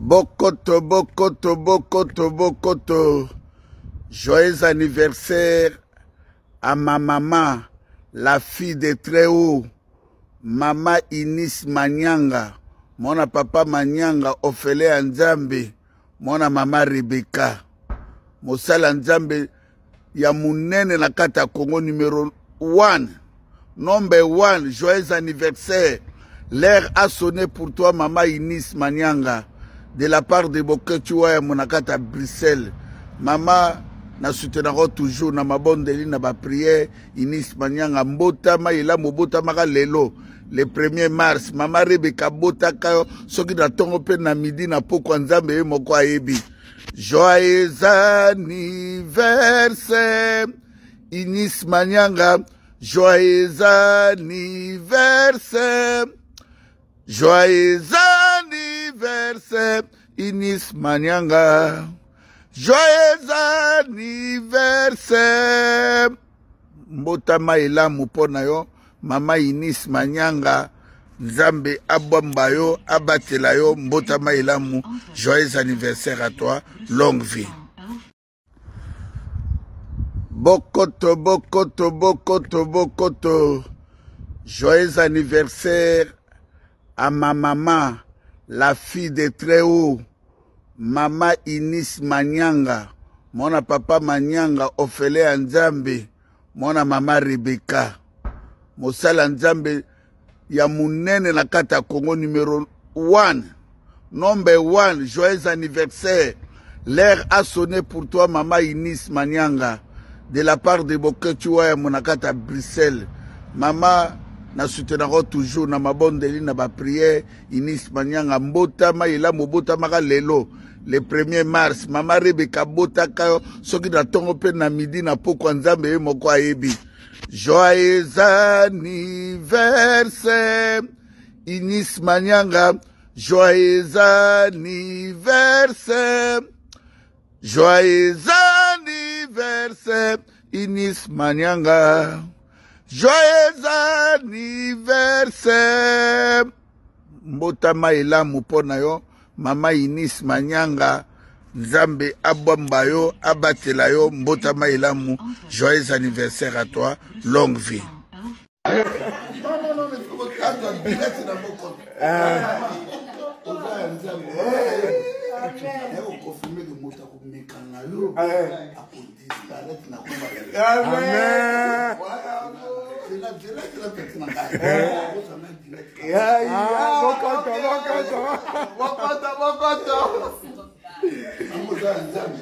Bokoto, bokoto, bokoto, bokoto. Joyeux anniversaire à ma maman, la fille de Très-Haut, Mama Inis Manyanga, mwana papa Manyanga, ofele ya Nzambe, mwana mama Rebecca. Mosala Nzambe ya munene na kati ya Congo numero 1. Number 1, joyeux anniversaire. L'heure a sonné pour toi, Mama Inis Manyanga, de la part de Boketua ya Monakata à Bruxelles. Mama, na soutenako toujours na mabondeli na ba prière Inis Manyanga mbotama elamu obotamaka lelo le 1er mars mama Rebecca abotaka yo soki na ntongo mpe na midi na pokwa Nzambe ye moko ayebi. Joyeux anniversaire Inis Manyanga, joyeux anniversaire. Joyeux anniversaire Inis Manyanga. Joyeux anniversaire. Mbotama elamu mpo na yo mama Inis Manyanga. Nzambe abomba yo, abatela yo, mbotama elamu. Joyeux anniversaire à toi, longue vie. Bokoto, bokoto, bokoto, bokoto. Joyeux anniversaire à ma maman, la fille de Très-Haut, Mama Inis Manyanga, mwana papa Manyanga, ofele ya Nzambe, mwana mama Rebecca. Mosala Nzambe ya munene na kati ya Congo numero 1. Number 1, joyeux anniversaire. L'heure a sonné pour toi, Mama Inis Manyanga, de la part de Boketua ya Monakata Bruxelles. Mama, na soutenako toujours na mabondeli na ba prière Inis Manyanga mbotama elamu obotamaka lelo le 1er mars mama Rebecca abotaka yo soki na ntongo mpe na midi na pokwa Nzambe ye moko ayebi. Joyeux anniversaire Inis Manyanga, joyeux anniversaire. Joyeux anniversaire Inis Manyanga. Joyeux anniversaire. Mbotama elamu mpo na yo mama Inis Manyanga. Nzambe abomba yo, abatela yo, mbotama elamu. Joyeux anniversaire à toi, longue vie. Non, non, non, mais faut que azwa bilete na moko. Oza ya Nzambe. Okonfirme ke moto akomeka na yo akodisparaître na komba. Amen. Zela, zela, zela peti na ngai. Ozala direct. Bokoto, bokoto. Bokoto, bokoto. Yango oza ya Nzambe.